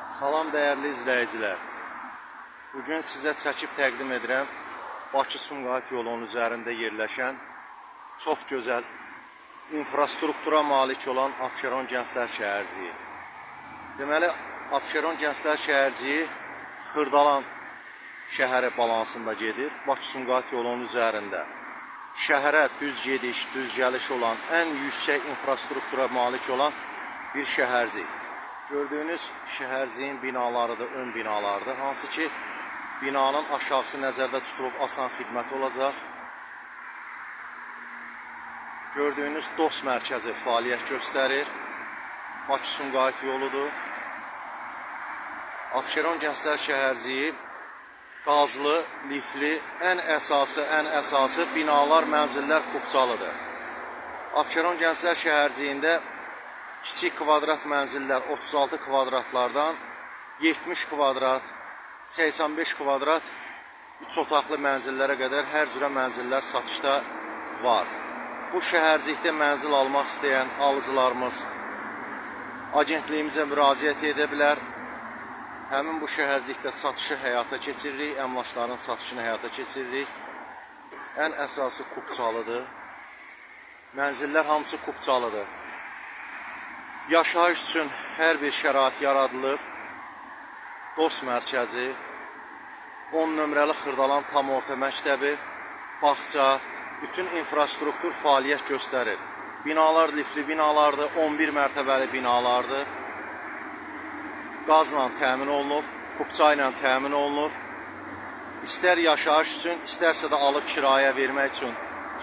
Salam dəyərli izləyicilər. Bugün sizə çəkib təqdim edirəm Bakı-Sumqayıt yolunun üzərində yerləşən çox gözəl infrastruktura malik olan Abşeron Gənclər Şəhərciyi. Deməli, Abşeron Gənclər Şəhərciyi Xırdalan şəhəri balansında gedir. Bakı-Sumqayıt yolunun üzərində. Şəhərə düz gediş, düz gəliş olan, ən yüksək infrastruktura malik olan bir şəhərcik. Gördüyünüz şəhərciyin binalarıdır, ön binalarıdır. Hansı ki, binanın aşağısı nəzərdə tutulub asan xidmət olacaq. Gördüyünüz DOS mərkəzi fəaliyyət göstərir. Bakı-Sumqayıt yoludur. Abşeron Gənclər Şəhərciyi qazlı, lifli, ən əsası binalar, mənzillər kupçalıdır. Abşeron Gənclər Şəhərciyində kiçik kvadrat mənzillər 36 kvadratlardan 70 kvadrat, 85 kvadrat 3 otaqlı mənzillərə qədər hər cürə mənzillər satışda var. Bu şəhərcikdə mənzil almaq istəyən alıcılarımız agentliyimizə müraciət edə bilər. Həmin bu şəhərcikdə satışı həyata keçiririk, əmlakların satışını həyata keçiririk. Ən əsası kupçalıdır. Mənzillər hamısı kupçalıdır. Yaşayış üçün hər bir şərait yaradılıb. DOS mərkəzi, 10 nömrəli Xırdalan tam orta məktəbi, bağça, bütün infrastruktur fəaliyyət göstərir. Binalar lifli binalardır, 11 mərtəbəli binalardır. Qazla təmin olunub, kupça ilə təmin olunub. İstər yaşayış üçün, istərsə də alıb kirayə vermək üçün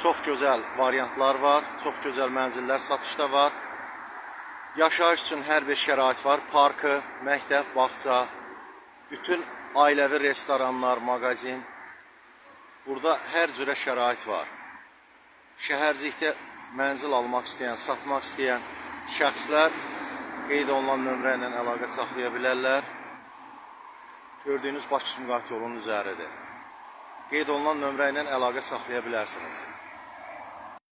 çox gözəl variantlar var, çox gözəl mənzillər satışda var. Yaşayış üçün hər bir şərait var. Parkı, məktəb, bağça, bütün ailəvi restoranlar, mağazin. Burada hər cürə şərait var. Şəhərcikdə mənzil almaq istəyən, satmaq istəyən şəxslər qeyd olunan nömrə ilə əlaqə saxlaya bilərlər. Gördüyünüz Bakı-Sumqayıt yolunun üzəridir. Qeyd olunan nömrə ilə əlaqə saxlaya bilərsiniz.